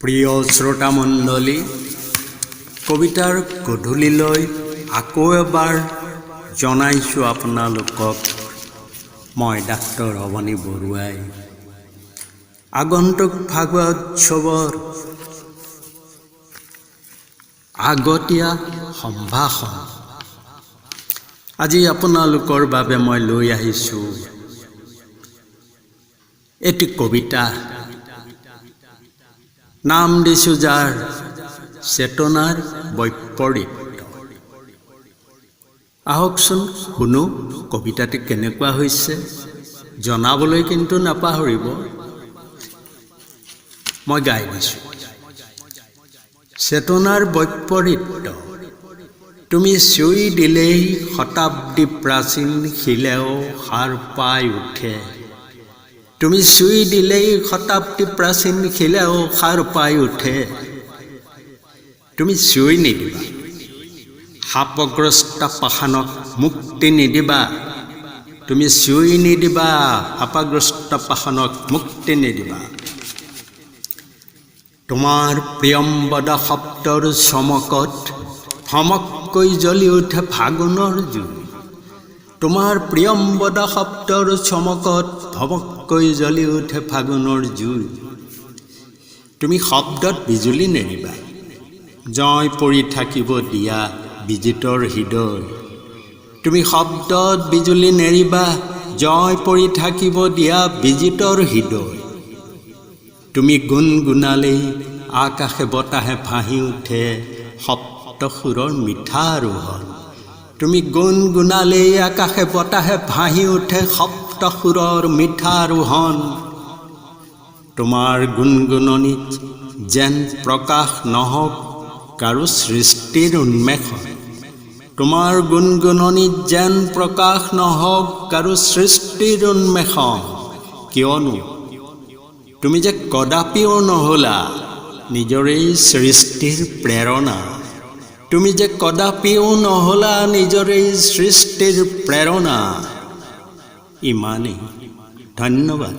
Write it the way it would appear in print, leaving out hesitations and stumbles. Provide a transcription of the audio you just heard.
প্ৰিয় শ্ৰোতামণ্ডলী, কবিতাৰ গধূলিলৈ আকৌ এবাৰ জনাইছোঁ আপোনালোকক। মই ডাক্তৰ অৱনী বৰুৱাই আগন্তুক ফাগুৱা উৎসৱৰ আগতীয়া সম্ভাষণ আজি আপোনালোকৰ বাবে মই লৈ আহিছোঁ এটি কবিতা। নাম দিছোঁ যাৰ চেতনাৰ বৈপৰীত্য। আহকচোন শুনো, কবিতাটি কেনেকুৱা হৈছে জনাবলৈ কিন্তু নাপাহৰিব। মই গাই দিছোঁ। চেতনাৰ বৈপৰীত্য। তুমি চুই দিলেই শতাব্দী প্ৰাচীন শিলেও সাৰ পাই উঠে। তুমি চুই দিলেই শতাব্দী প্ৰাচীন শিলেও সাৰ পাই উঠে। তুমি চুই নিদিবা, শাপগ্ৰস্ত পাষাণক মুক্তি নিদিবা। তুমি চুই নিদিবা, শাপগ্ৰস্ত পাষাণক মুক্তি নিদিবা। তোমাৰ প্ৰিয়ম্বদা শব্দৰ চমকত ভমককৈ জ্বলি উঠে ফাগুনৰ জুই। তোমাৰ প্ৰিয়ম্বদা শব্দৰ চমকত ভমককৈ জ্বলি উঠে ফাগুনৰ জুই। তুমি শব্দত বিজুলী নেৰিবা, জঁয় পৰি থাকিব দিয়া বিজিতৰ হৃদয়। তুমি শব্দত বিজুলী নেৰিবা, জঁয় পৰি থাকিব দিয়া বিজিতৰ হৃদয়। তুমি গুণগুণালেই আকাশে বতাহে ভাঁহি উঠে সপ্তসুৰৰ মিঠা ৰোহন। তুমি গুণগুণালেই আকাশে বতাহে ভাঁহি উঠে সপ্তসুৰৰ মিঠা ৰোহন। তোমাৰ গুণগুণনিত যেন প্ৰকাশ নহওক কাৰো সৃষ্টিৰ উন্মেষণ। তোমাৰ গুণগুণনিত যেন প্ৰকাশ নহওক কাৰো সৃষ্টিৰ উন্মেষণ। কিয়নো তুমি যে কদাপিও নহলা নিজৰেই সৃষ্টিৰ প্ৰেৰণা। তুমি যে কদাপিও নহলা নিজৰেই সৃষ্টিৰ প্ৰেৰণা। ইমানেই, ধন্যবাদ।